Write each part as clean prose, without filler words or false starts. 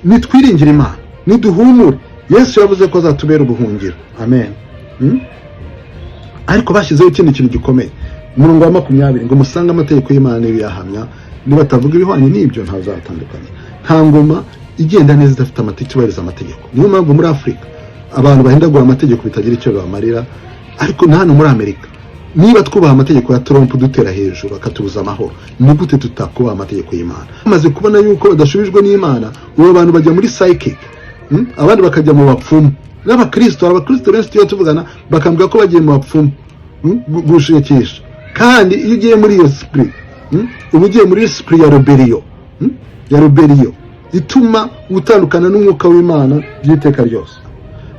Nitwiringire Imana, niduhumure. Yesu yavuze ko azatubera ubuhungiro. Amen. Ariko bashyizeho ikindi kintu gikomeye, umurongo wa 20 ngo musange amategeko y'Imana n'ibiyahamya, nibatavuga ibihwanye n'ibyo ntazatandukanye. Nta ngoma igenda neza idafite amategeko, itubahiriza amategeko. Niyo mpamvu muri Afurika abantu bahindagura amategeko bitagira icyo bibamarira, ariko na hano muri Amerika niba twubaha amategeko ya Trump dutera hejuru akatubuza amahoro, ni gute tutakubaha amategeko y'Imana? Bamaze kubona yuko badashubijwe n'Imana, ubu abantu bajya muri psychic, abandi bakajya mu bapfumu. N'abakristo, hari abakristo benshi tujya tuvugana bakambwira ko bagiye mu bapfumu, gushikisha. Kandi iyo ugiye muri iyo spirit, uba ugiye muri spirit ya rebellion, ya rebellion ituma utandukana n'umwuka w'Imana by'iteka ryose.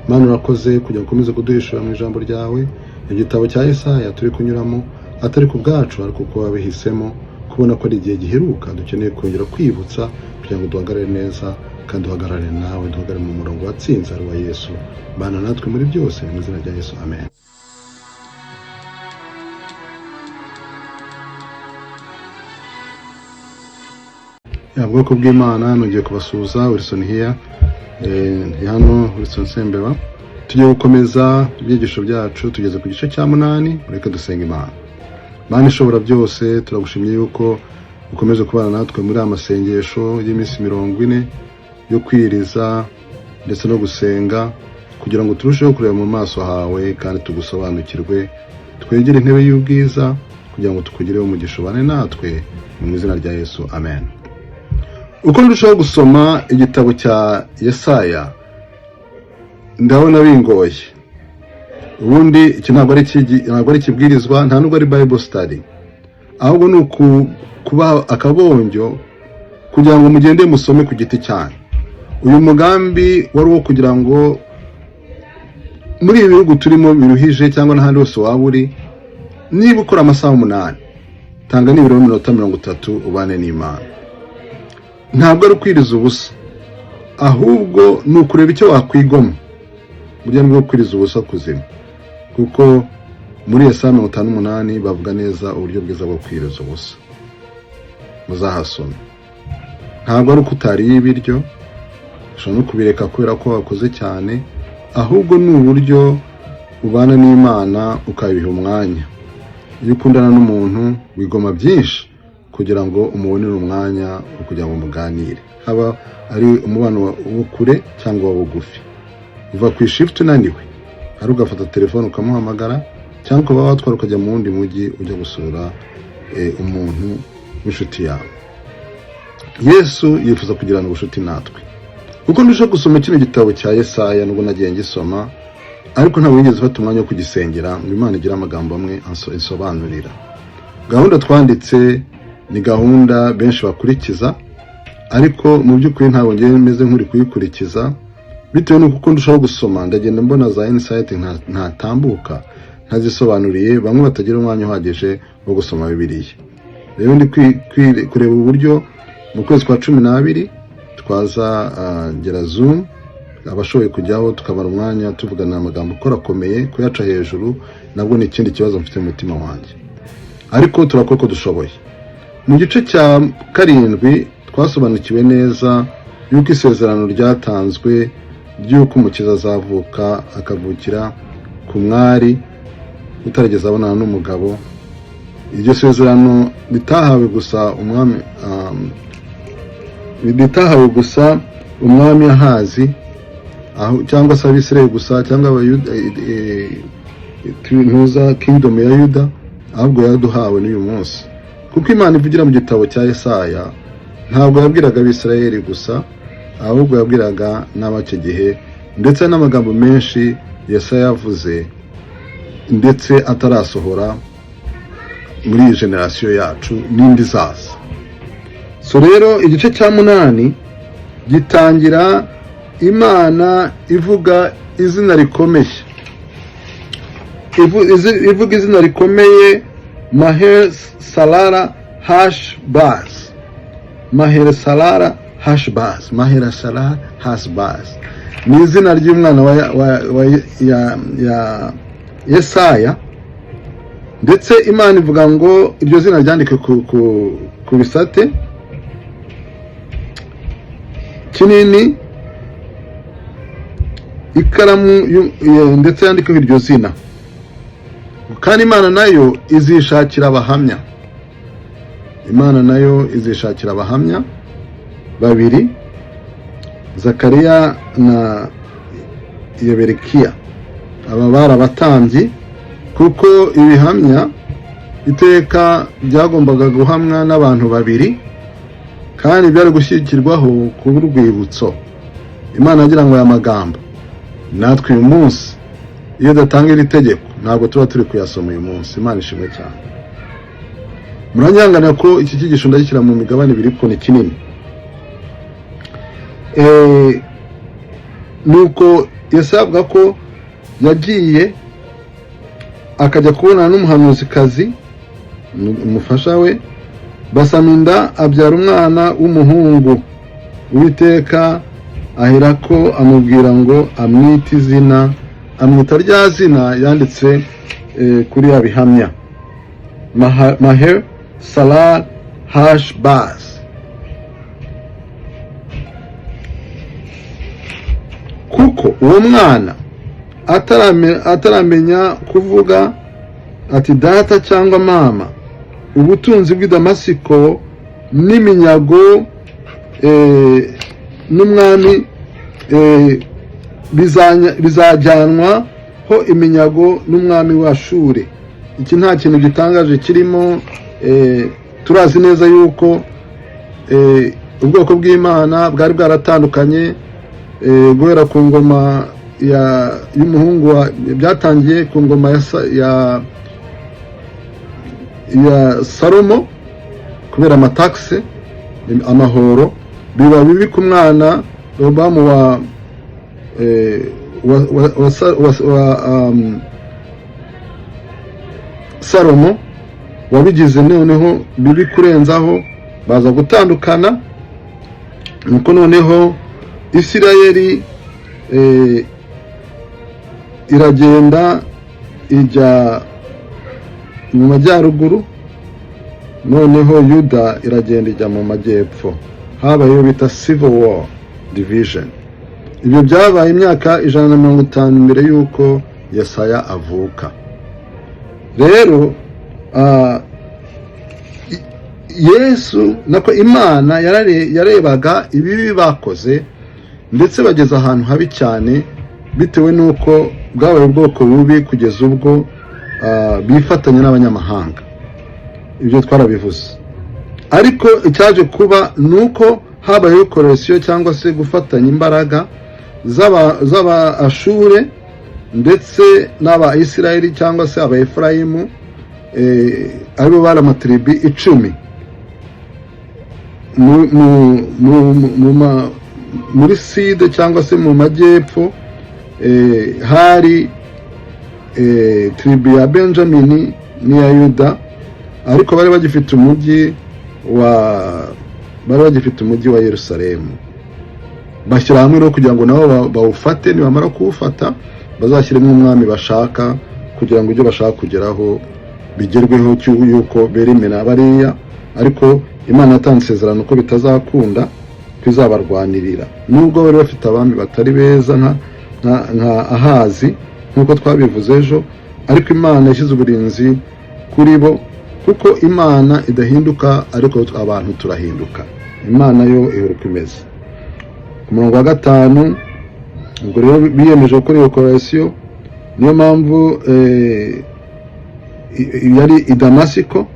Mana, urakoze kugira ngo ukomeze kuduhishura mu ijambo ryawe. Igitabo cya Yesaya turi kunyuramo atari ku bwacu, ariko kuko wabihisemo, kubona ko ari igihe giheruka dukeneye kongera kwibutsa kugira ngo duhagarare neza kandi duhagarare nawe, duhagarare mu murongo watsinze ari uwa Yesu. Bana natwe muri byose, mu izina rya Yesu, amen. Ya bwoko bw'Imana, nongeye kubasuhuza. Wilson here, ndi hano Wilson Sembeba. Tugiye gukomeza ibyigisho byacu, tugeze ku gice cya 8. Reka dusenga Imana. Mana ishobora byose, turagushimye yuko ukomeje kubana natwe muri aya masengesho y'iminsi 40 yo kwiriza ndetse no gusenga, kugira ngo turusheho kureba mu maso hawe kandi tugusobanukirwe, twegere intebe y'ubwiza kugira ngo tukugireho umugisha. Ubane natwe mu izina rya Yesu, amen. Uko ndushaho gusoma igitabo cya Yesaya ndabona bingoye. Ubundi iki ntabwo ari ikibwirizwa, nta nubwo ari Bible study, ahubwo ni kubaha akabonjo kugira ngo mugende musome ku giti cyanyu. Uyu mugambi wari uwo kugira ngo muri ibi bihugu turimo biruhije cyangwa n'ahandi hose waba uri, niba ukora amasaha 8, tanga nibura iminota 30 ubane n'Imana. Ntabwo ari ukwiriza ubusa, ahubwo ni ukureba icyo wakwigoma. Burya nibwo kwiriza ubusa kuzima, kuko muri Yesaya 58 bavuga neza uburyo bwiza bwo kwiriza ubusa, muzahasome. Ntabwo ari uko utariye ibiryo, ushobora no kubireka kubera ko wakoze cyane, ahubwo ni uburyo ubana n'Imana ukabiha umwanya. Iyo ukundana n'umuntu wigoma byinshi kugira ngo umubonere umwanya wo kugira ngo muganire, haba ari umubano wo kure cyangwa wa bugufi. Uva ku ishifuti unaniwe, ari ugafata telefone ukamuhamagara, cyangwa ukaba watwara ukajya mu wundi mujyi ujya gusura umuntu w'inshuti yawe. Yesu yifuza kugirana ubucuti natwe. Kuko ndushaho gusoma kino gitabo cya Yesaya, nubwo nagiye ngisoma ariko ntabwo nigeze mfata umwanya wo kugisengera ngo Imana igire amagambo amwe insobanurira. Gahunda twanditse ni gahunda benshi bakurikiza, ariko mu by'ukuri ntabwo ngiye meze nk'uri kuyikurikiza, bitewe n'uko uko ndushaho gusoma ndagenda mbona za insight ntatambuka ntazisobanuriye bamwe batagira umwanya uhagije wo gusoma Bibiliya. Rero ndi kureba uburyo mu kwezi kwa 12 twaza gera Zoom, abashoboye kujyaho tukamara umwanya tuvugana amagambo akorakomeye. Kuyaca hejuru nabwo ni ikindi kibazo mfite mu mutima wanjye, ariko turakora uko dushoboye. Mu gice cya 7 twasobanukiwe neza yuko isezerano ryatanzwe ry'uko umukiza azavuka, akavukira ku mwari utarigeze abonana n'umugabo. Iryo sezerano ritahawe gusa umwami, ritahawe gusa umwami Ahazi aho, cyangwa se Abisirayeli gusa, cyangwa Abayuda, ntuza kingdom ya Yuda, ahubwo yaduhawe n'uyu munsi. Kuko Imana ivugira mu gitabo cya Yesaya, ntabwo yabwiraga Abisirayeli gusa, ahubwo yabwiraga n'ab'icyo gihe, ndetse n'amagambo menshi Yesaya yavuze ndetse atarasohora muri iyi generasiyo yacu n'indi izaza. So rero igice cya 8 gitangira Imana ivuga izina rikomeye, ivuga izina rikomeye, Maher Salara Hash Baz, Maher Salara Hash Baz, Maher Salara Hash Baz ni izina ry'umwana wa ya Yesaya. Ndetse Imana ivuga ngo iryo zina ryandike ku bisate. kinini, ikaramu ndetse yandikeho iryo zina. Kandi Imana nayo izishakira abahamya, Imana nayo izishakira abahamya babiri, Zakariya na Yeberekiya. Aba bari abatambyi, kuko ibihamya iteka byagombaga guhamwa n'abantu babiri, kandi byari gushyigikirwaho kuba urwibutso. Imana agira ngo aya magambo natwe uyu munsi, iyo datanga iri tegeko, ntabwo tuba turi kuyasoma uyu munsi. Imana ishimwe cyane. Muranyihanganira ko iki cyigisho ndagishyira mu migabane ibiri kuko ni kinini. Nuko Yesaya avuga ko yagiye akajya kubonana n'umuhanuzikazi, umufasha we, basama inda, abyara umwana w'umuhungu. Uwiteka aherako amubwira ngo amwite izina, amwita rya zina yanditse kuri ya bihamya, Maher Salal Hash Baz. Kuko uwo mwana ataramenya kuvuga ati "data" cyangwa "mama", ubutunzi bw'i Damasiko n'iminyago n'umwami bizajyanwa ho iminyago n'umwami wa Shuri. Iki nta kintu gitangaje kirimo. Turazi neza yuko ubwoko bw'Imana bwari bwaratandukanye guhera ku ngoma y'umuhungu wa, byatangiye ku ngoma ya Salomo kubera amatakisi, amahoro, biba bibi ku mwana Robamu wa Salomo wabigize noneho bibi kurenzaho, baza gutandukana. Nuko noneho Isirayeli iragenda ijya mu majyaruguru, noneho Yuda iragenda ijya mu majyepfo. Habayeho bita civil war division. Ibyo byabaye imyaka 150 mbere y'uko Yesaya avuka. Rero Yesu, nako Imana yarebaga ibibi bakoze, ndetse bageze ahantu habi cyane bitewe n'uko bwabaye ubwoko bubi kugeza ubwo bifatanya n'abanyamahanga. Ibyo twarabivuze. Ariko icyaje kuba ni uko habayeho coalition cyangwa se gufatanya imbaraga z'Abaashure ndetse n'aba Isirayeli cyangwa se Aba Efurayimu, aribo bari amatribi 10 muri sud cyangwa se mu majyepfo. Hari tribu ya Benjamini n'iya Yuda, ariko bari bagifite umujyi wa Yerusalemu. Bashyira hamwe rero kugira ngo nabo bawufate, nibamara kuwufata bazashyiremo umwami bashaka, kugira ngo ibyo bashaka kugeraho bigerweho, yuko berimena bariya. Ariko Imana yatanze isezerano ko bitazakunda, ko izabarwanirira, nubwo bari bafite abami batari beza nka Ahazi, nk'uko twabivuze ejo. Ariko Imana yashyize uburinzi kuri bo, kuko Imana idahinduka, ariko abantu turahinduka. Imana yo ihora uko imeze. Ku murongo wa 5, ubwo rero biyemeje gukora iyo coalition. Niyo mpamvu yari i Damasiko,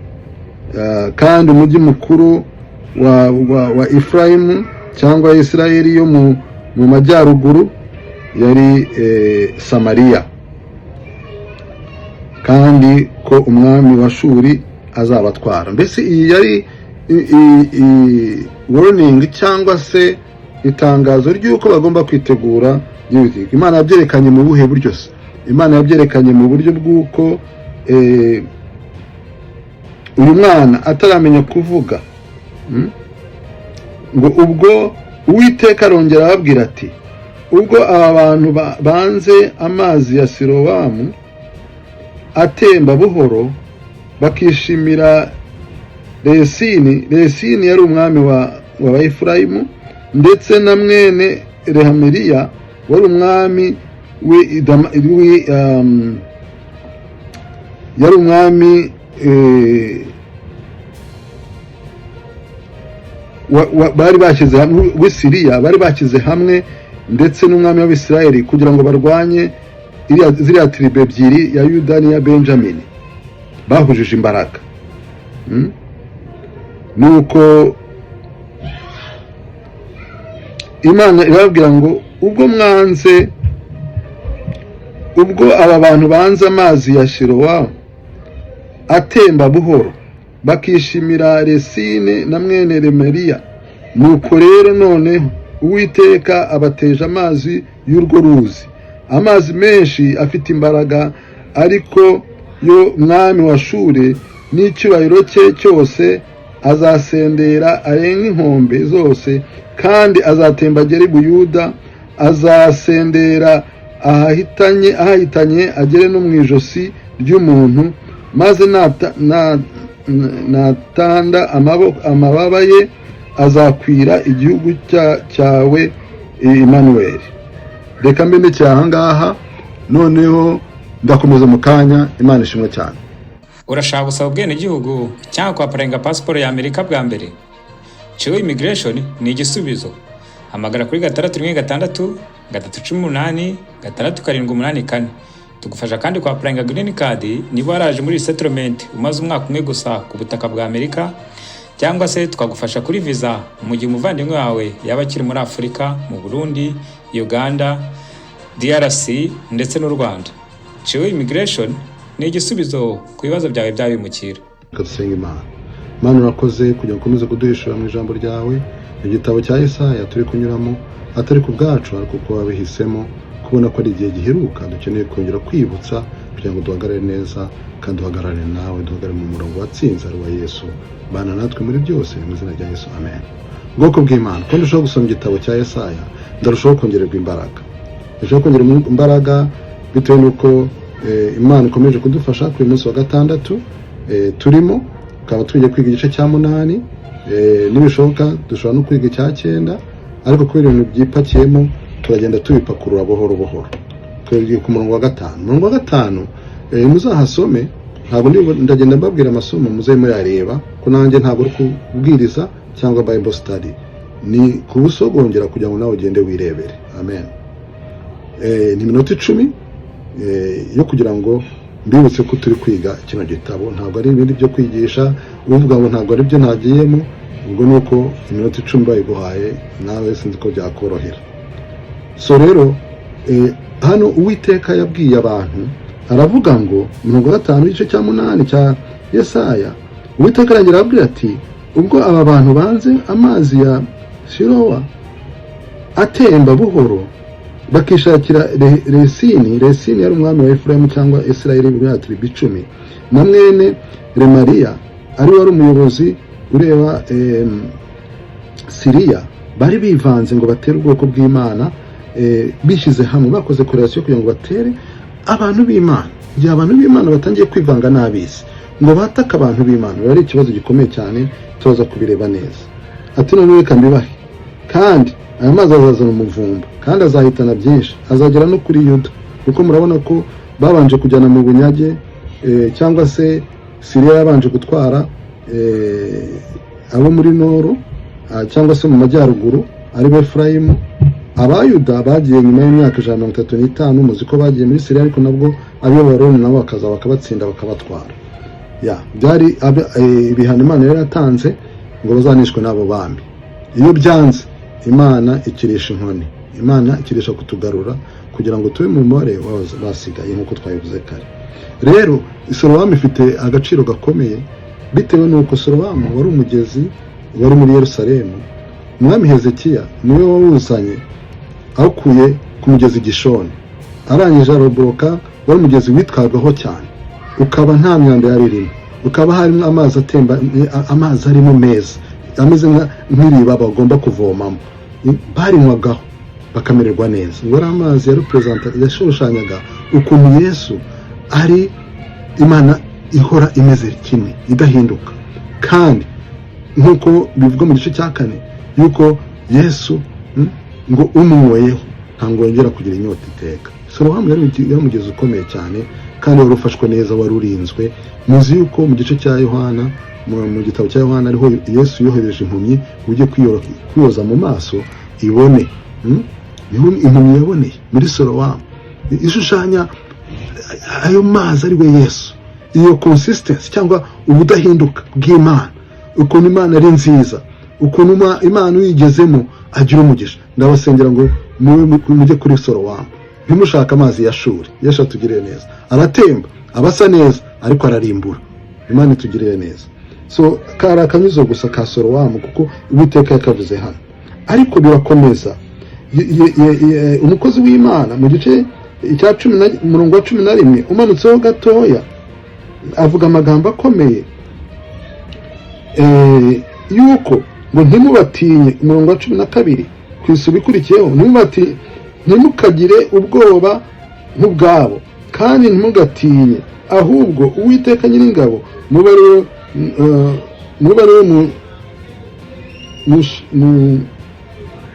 kandi umujyi mukuru wa Efurayimu cyangwa Isirayeli yo mu majyaruguru yari Samariya, kandi ko umwami wa Shuri azabatwara. Mbese iyi yari warning cyangwa se itangazo ry'uko bagomba kwitegura. Imana yabyerekanye mu buhe buryo se? Imana yabyerekanye mu buryo bw'uko uyu mwana ataramenya kuvuga, ngo ubwo Uwiteka arongera ababwira ati: "Ubwo aba bantu banze amazi ya Silowamu atemba buhoro, bakishimira Resini." Resini yari umwami wa Efurayimu. Ndetse na mwene Rehamiriya wari umwami yari umwami bari bashyize hamwe w'i Siriya, bari bashyize hamwe ndetse n'umwami w'Abisirayeli kugira ngo barwanye ziriya tribe ebyiri, ya Yuda n'iya Benjamini. Bahujije imbaraga. Nuko Imana irababwira ngo ubwo mwanze, ubwo aba bantu banze amazi ya Shirowa atemba buhoro, bakishimira Resine na mwene Remeriya, nuko rero noneho Uwiteka abateje amazi y'urwo ruzi, amazi menshi afite imbaraga, ariko yo mwami wa Shure n'icyubahiro cye cyose azasendera arenga inkombe zose, kandi azatemba agere i Buyuda, azasendera ahahitanye agere no mu ijosi ry'umuntu, maze natanda amababa ye azakwira igihugu cyawe Emmanuel. Reka mbe ndekeye aha ngaha, noneho ndakomeza mu kanya. Imana ishimwe cyane. Urashaka gusaba ubwenegihugu cyangwa kwapplyinga pasiporo ya Amerika bwa mbere? Chiwo Immigration ni igisubizo. Hamagara kuri 616 318 6784. Tugufasha kandi kwapplyinga green card niba waraje muri settlement umaze umwaka umwe gusa ku butaka bwa Amerika, cyangwa se tukagufasha kuri visa mu gihe umuvandimwe wawe yaba akiri muri Afurika, mu Burundi, Uganda, DRC ndetse n'u Rwanda. Chiwo Immigration ni igisubizo ku bibazo byawe by'abimukira. Reka dusenge Imana. Imana, urakoze kugira ngo ukomeze kuduhishura mu ijambo ryawe, igitabo cya Yesaya turi kunyuramo, atari ku bwacu ariko kuko wabihisemo, kubona ko ari igihe giheruka dukeneye kongera kwibutsa kugira ngo duhagarare neza kandi duhagarare nawe, duhagarare mu murongo watsinze ari uwa Yesu. Bana natwe muri byose, mu izina rya Yesu, amen. Ubwoko bw'Imana, ko ndushaho gusoma igitabo cya Yesaya, ndarushaho kongererwa imbaraga, ndushaho kongererwa imbaraga bitewe n'uko Imana ikomeje kudufasha. Kuri uyu munsi wa gatandatu turimo, tukaba tugiye kwiga igice cya munani. Nibishoboka dushobora no kwiga icya cyenda, ariko kubera ibintu byipakiyemo turagenda tubipakurura buhoro buhoro. Twebwe ku murongo wa gatanu, umurongo wa gatanu, muzahasome. Ntabwo ndagenda mbabwira amasomo, muze muyareba, ko nanjye ntabwo uri kubwiriza cyangwa Bible study, ni kubusogongera kugira ngo nawe ugende wirebere. Amen. Ni iminota 10 yo kugira ngo mbibutse ko turi kwiga kino gitabo. Ntabwo ari ibindi byo kwigisha uvuga ngo ntabwo ari byo ntagiyemo. Ubwo ni uko iminota 10 bayiguhaye nawe, sinzi ko byakorohera. So rero hano Uwiteka yabwiye abantu, aravuga ngo 5 igice cya munani cya Yesaya, Uwiteka arangira arababwira ati: "Ubwo aba bantu banze amazi ya Shirowa atemba buhoro, bakishakira Resini." Resini yari umwami wa Efurayimu cyangwa Isirayeli muri tribe 10, na mwene Remariya ari wari umuyobozi ureba Siriya. Bari bivanze ngo batere ubwoko bw'Imana, bishyize hamwe, bakoze coalition kugira ngo batere abantu b'Imana. Igihe abantu b'Imana batangiye kwivanga n'ab'isi ngo batake abantu b'Imana, biba ari ikibazo gikomeye cyane, tubaza kubireba neza. Ati: "None reka mbibahe, kandi aya mazi azazana umuvumba kandi azahitana byinshi, azagera no kuri Yuda." Kuko murabona ko babanje kujyana mu bunyage, cyangwa se Siriya yabanje gutwara abo muri nord, cyangwa se mu majyaruguru, ari bo Efurayimu. Abayuda bagiye nyuma y'imyaka 135. Muzi ko bagiye muri Siriya, ariko nabwo ab'Abaroni nabo bakaza bakabatsinda, bakabatwara. Ya byari ibihano Imana yari yatanze ngo bazanishwe n'abo bami. Iyo byanze, Imana ikirisha inkoni, Imana ikirisha kutugarura kugira ngo tube mu mubare basigaye, nk'uko twabivuze kare. Rero Sorowamu ifite agaciro gakomeye bitewe n'uko Sorowamu wari umugezi wari muri Yerusalemu. Umwami Hezekiya niwe wawuzanye awukuye ku mugezi Gishoni, arangije aroboroka. Wari umugezi witwarwaho cyane, ukaba nta myanda yari irimo, ukaba harimo amazi atemba, amazi arimo meza ameze nk'iriba bagomba kuvomamo, barinywagaho bakamererwa neza. Ngo ari amazi ya representa, yashushanyaga ukuntu Yesu ari Imana ihora imeze kimwe, idahinduka, kandi nk'uko bivugwa mu gice cya kane yuko Yesu, ngo umunyweyeho ntabwo yongera kugira inyota iteka. Sorowamu yari umugezi ukomeye cyane kandi wari ufashwe neza, wari urinzwe. Muzi yuko mu gice cya Yohana, mu gitabo cya Yohana, ariho Yesu yohereje impumyi ngo ujye kwiyoza mu maso ibone. Niho impumyi yaboneye muri Sorowamu, ishushanya ayo mazi ari we Yesu. Iyo consistency cyangwa ubudahinduka bw'Imana, ukuntu Imana ari nziza, ukuntu Imana uyigezemo agira umugisha. Ndabasengera ngo mujye kuri Sorowamu, ntimushake amazi ya Shuri. Yesu atugirire neza. Aratemba, aba asa neza, ariko ararimbura. Imana itugirire neza. So kari akanyuzo gusa ka Sorowamu, kuko Uwiteka yakavuze hano, ariko birakomeza. Umukozi w'Imana mu gice cya 10 na umurongo wa 11 umanutseho gatoya avuga amagambo akomeye yuko ngo ntimubatinye. Umurongo wa 12 ku isubi ikurikiyeho: "Ntimukagire ubwoba nk'ubwabo kandi ntimugatinye, ahubwo Uwiteka Nyiringabo mube ariwe mube ariwe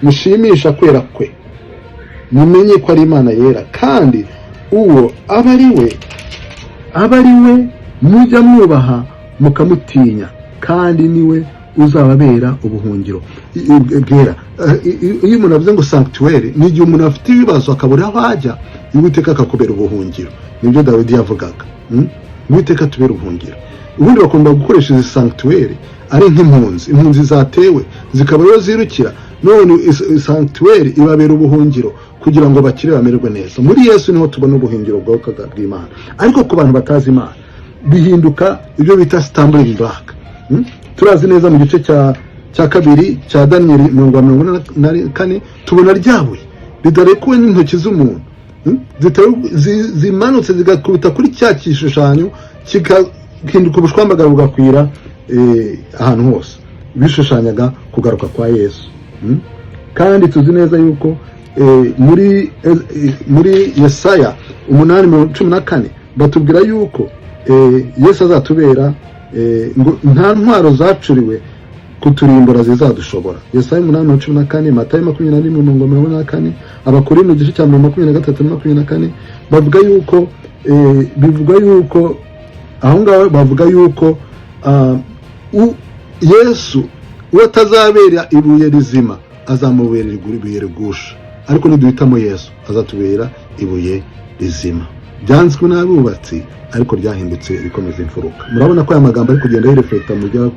mushimisha kwera kwe, mumenye ko ari Imana yera, kandi uwo aba ari we mujya mwubaha mukamutinya, kandi niwe uzababera ubuhungiro bwera." Iyo umuntu avuze ngo sanctuary, ni igihe umuntu afite ibibazo akabura aho ajya, Uwiteka akakubera ubuhungiro. Nibyo Dawidi yavugaga. Uwiteka atubera ubuhungiro. Ubundi bakunda gukoresha izi sanctuary ari nk'impunzi, impunzi zatewe zikaba ariyo zirukira. None sanctuary ibabera ubuhungiro kugira ngo bakire, bamererwe neza. Muri Yesu niho tubona ubuhungiro bw'Imana. Ariko ku bantu batazi Imana bihinduka ibyo bita stumbling block. Turazi neza mu gice cya kabiri cya Daniyeli, mirongo 44, tubona ryabuye ridarekuwe n'intoki z'umuntu, Zimanutse zigakubita kuri cya gishushanyo, kikahinduka ubushwambagara bugakwira ahantu hose. Bishushanyaga kugaruka kwa Yesu. Kandi tuzi neza yuko muri Yesaya 8:14 batubwira yuko Yesu azatubera ngo nta ntwaro zacuriwe kuturimbura zizadushobora. Yesaya 8:14, Matayo 21 mirongo 44, Abakorinto igice cya mirongo 23 na 24, bavuga yuko bivuga yuko aho ngaho bavuga yuko Yesu uwo atazabera ibuye rizima azamubera ibuye rigusha. Ariko niduhitamo Yesu azatubera ibuye rizima byanzwe n'abubatsi ariko ryahindutse rikomeza imfuruka. Murabona ko aya magambo ari kugenda yireflecta mu byo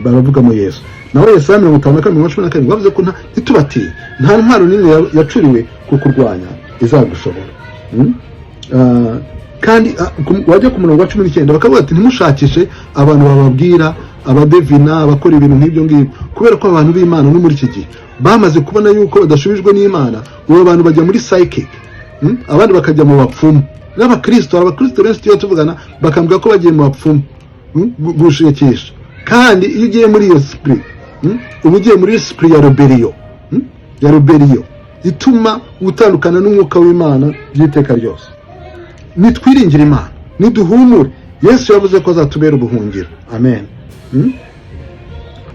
baravugamo Yesu. Naho Yesaya 52 mirongo 17 bavuze ko ntitubatinye, nta ntwaro n'imwe yacuriwe kukurwanya izagushobora. Kandi wajya ku murongo wa 19 bakavuga ati ntimushakishe abantu bababwira, abadevina, abakora ibintu nk'ibyo ngibyo, kubera ko abantu b'Imana no muri iki gihe bamaze kubona yuko badashubijwe n'Imana. Ubu abantu bajya muri psychic, Abandi bakajya mu bapfumu. N'abakristo, hari abakristo benshi tujya tuvugana bakambwira ko bagiye mu bapfumu, gushakisha. Kandi iyo ugiye muri iyo spirit, Uba ugiye muri spirit ya rebellion, Ya rebellion ituma utandukana n'umwuka w'Imana by'iteka ryose. Nitwiringire Imana, niduhumure. Yesu yavuze ko azatubera ubuhungiro. Amen.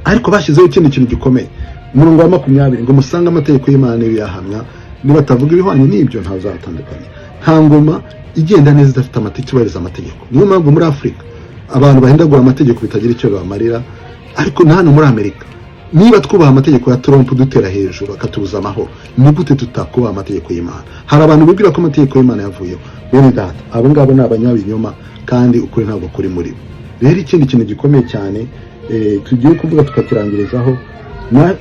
Ariko bashyizeho ikindi kintu gikomeye, umurongo wa 20 ngo musange amategeko y'Imana n'ibiyahamya, nibatavuga ibihwanye n'ibyo ntazatandukanye. Nta ngoma igenda neza idafite amategeko, itubahiriza amategeko. Niyo mpamvu muri Afurika abantu bahindagura amategeko bitagira icyo bibamarira. Ariko na hano muri Amerika, niba twubaha amategeko ya Trump dutera hejuru akatubuza amahoro, ni gute tutakubaha amategeko y'Imana? Hari abantu bibwira ko amategeko y'Imana yavuyeho. Bene data, abo ngabo ni abanyabinyoma kandi ukuri ntabwo kuri muri bo. Rero ikindi kintu gikomeye cyane tugiye kuvuga tukakirangirizaho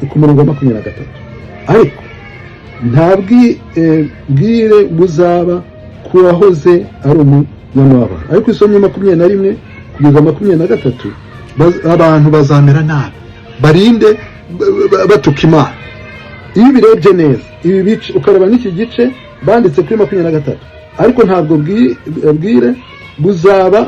ku murongo wa 23: "Ariko nta bwire buzaba ku wahoze ari umunyamubabaro." Ariko isomye 21 kugeza 23, abantu bazamera nabi, barinde batuka Imana. Iyo ubirebye neza ibi bice, ukareba n'iki gice banditse kuri 23, ariko ntabwo bwire buzaba,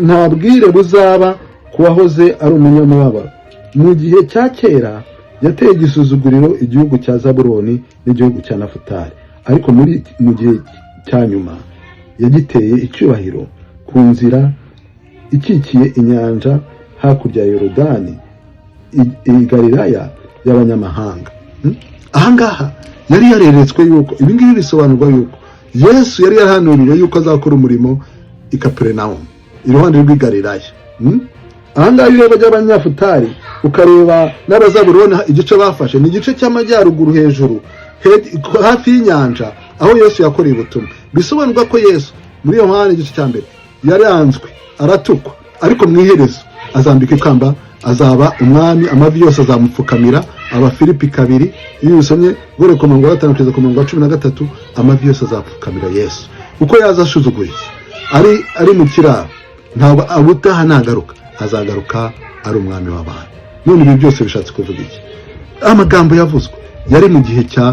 nta bwire buzaba ku wahoze ari umunyamubabaro. Mu gihe cya kera yateye igisuzuguriro igihugu cya Zabuloni n'igihugu cya Nafutali, ariko mu gihe cya nyuma yagiteye icyubahiro ku nzira ikikiye inyanja, hakurya ya Yorodani, i Galilaya. y'abanyamahanga. Ahangaha yari yareretswe yuko ibi ngibi bisobanurwa yuko Yesu yari yarahanuriwe yuko azakora umurimo i Kaperinawumu, iruhande rw'i Galilaya. Ahangaha iyo ureba by'Abanyafutari, ukareba n'Abazaburoni, igice bafashe ni igice cy'amajyaruguru hejuru, hafi y'inyanja, aho Yesu yakoreye ubutumwa. Bisobanurwa ko Yesu muri Yohani igice cya 1 yaranzwe, aratukwa, ariko mu iherezo azambika ikamba, azaba umwami, amavi yose azamupfukamira. Abafilipi 2, iyo usomye guhera ku murongo wa 5 kugeza ku murongo wa 13, amavi yose azapfukamira Yesu. Uko yaza asuzuguritse ari mu kiraro, ntabwo abutaha nagaruka, azagaruka ari umwami w'abantu. None ibi byose bishatse kuvuga iki? Amagambo yavuzwe yari mu gihe cya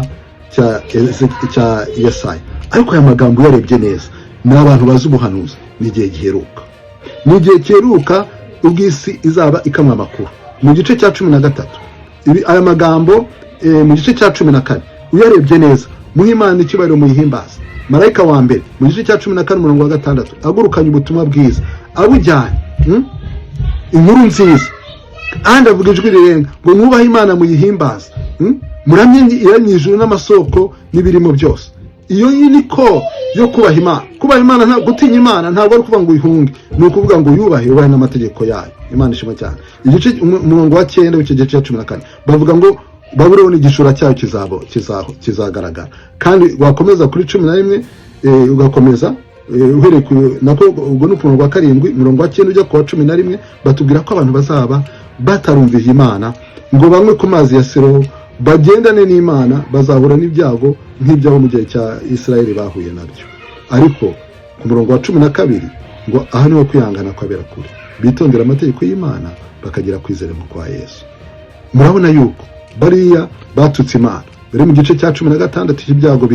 Yesaya, ariko aya magambo uyarebye neza, ni abantu bazi ubuhanuzi, ni igihe giheruka, ni igihe giheruka ubwo isi izaba ikamwa amakuru. Mu gice cya 13, aya magambo, mu gice cya 14, uyarebye neza, muhe Imana icyubahiro, muyihimbaza. Marayika wa mbere mu gice cya 14 umurongo wa 6 agurukanye ubutumwa bwiza, abujyanye, inkuru nziza, kandi avuga ijwi rirenga ngo: "Mwubahe Imana, muyihimbaze, Muramye iremye ijuru n'amasoko n'ibirimo byose." Iyo ni ko yo kubaha Imana. Kubaha Imana, gutinya Imana ntabwo ari ukuvuga ngo uyihunge, ni ukuvuga ngo uyubahe, yubahe n'amategeko yayo. Imana ishima cyane. Igice umurongo wa 9 w'icyo gice cya 14 bavuga ngo Babuloni igishura cyayo kizagaragara. Kandi wakomeza kuri 11, ugakomeza, uhereye ku nako ubwo ni ku murongo wa 7, umurongo wa 9 ujya ku wa 11, batubwira ko abantu bazaba batarumviye Imana ngo banywe ku mazi ya Silowu, bagendane n'Imana, bazahura n'ibyago nk'iby'abo mu gihe cya Isirayeli bahuye nabyo. Ariko ku murongo wa 12 ngo: "Aha niho kwihangana kwabera kure, bitondera amategeko y'Imana, bakagira kwizera mu kwa Yesu." Murabona yuko bariya batutse Imana bari mu gice cya 16 cy'ibyago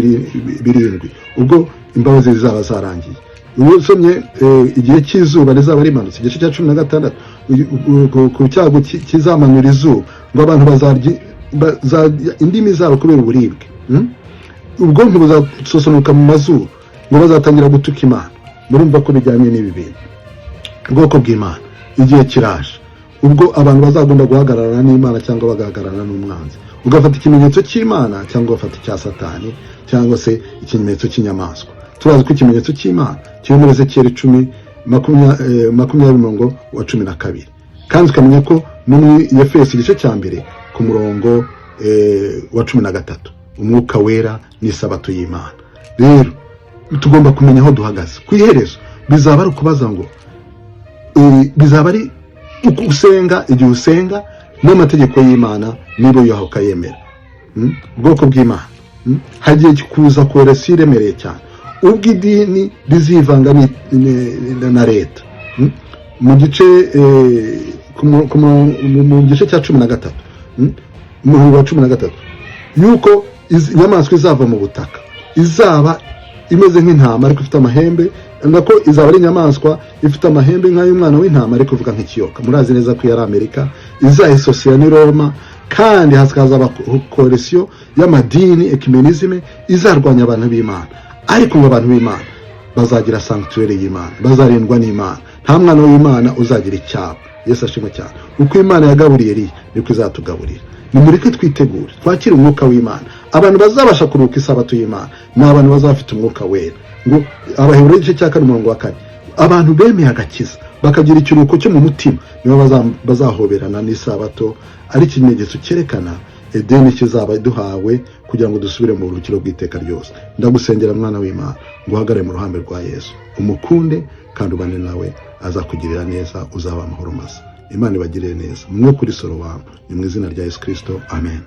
birindwi, ubwo imbabazi zizaba zarangiye. Iyo usomye igihe cy'izuba rizaba rimanutse, igice cya 16, ku cyago kizamanura izuba, ngo abantu bazarya indimi zabo kubera uburibwe, Ubwonko buzasosonuka mu mazuru, ngo bazatangira gutuka Imana. Murumva ko bijyanye n'ibi bintu. Ubwoko bw'Imana, igihe kiraje ubwo abantu bazagomba guhagararana n'Imana cyangwa bagahagararana n'umwanzi, ugafata ikimenyetso cy'Imana cyangwa ugafata icya Satani cyangwa se ikimenyetso cy'inyamaswa. Turazi ko ikimenyetso cy'Imana kiri muri Ezekiyeli 10 20 umurongo wa 12, kandi tukamenya ko no muri Efeso igice cya 1 ku murongo wa 13, Umwuka Wera n'isabato y'Imana. Rero tugomba kumenya aho duhagaze. Ku iherezo bizaba ari ukubaza ngo bizaba ari uko usenga, igihe usenga n'amategeko y'Imana, niba uyubaha ukayemera. Ubwoko bw'Imana, Hagiye kuza coercion iremereye cyane, ubwo idini rizivanga na leta. Mu gice mu gice cya 13, umurongo wa 13, yuko inyamaswa izava mu butaka izaba imeze nk'intama ariko ifite amahembe, nako izaba ari inyamaswa ifite amahembe nk'ay'umwana w'intama ariko ivuga nk'ikiyoka. Murazi neza ko iyo ari Amerika izayisosiya ni Roma, kandi hakazaba coercion y'amadini, œcuménisme, izarwanya abantu b'Imana. Ariko ngo abantu b'Imana bazagira sanctuaire y'Imana, bazarindwa n'Imana, nta mwana w'Imana uzagira icyaba. Yesu ashimwe cyane. Uko Imana yagaburiye Eliya niko izatugaburira. Nimureke twitegure, twakire umwuka w'Imana. Abantu bazabasha kuruhuka isabato y'Imana ni abantu bazaba bafite Umwuka Wera. Ngo Abaheburayo igice cya 4 umurongo wa 4, abantu bemeye agakiza bakagira ikiruhuko cyo mu mutima nibo bazahoberana n'isabato, ari ikimenyetso cyerekana Edeni kizaba duhawe kugira ngo dusubire mu buruhukiro bw'iteka ryose. Ndagusengera, mwana w'Imana, ngo uhagarare mu ruhande rwa Yesu, umukunde kandi ubane nawe, azakugirira neza, uzaba amahoro masa. Imana ibagirire neza mwe kuri Sorowamu. Ni mu izina rya Yesu Kirisito, amen.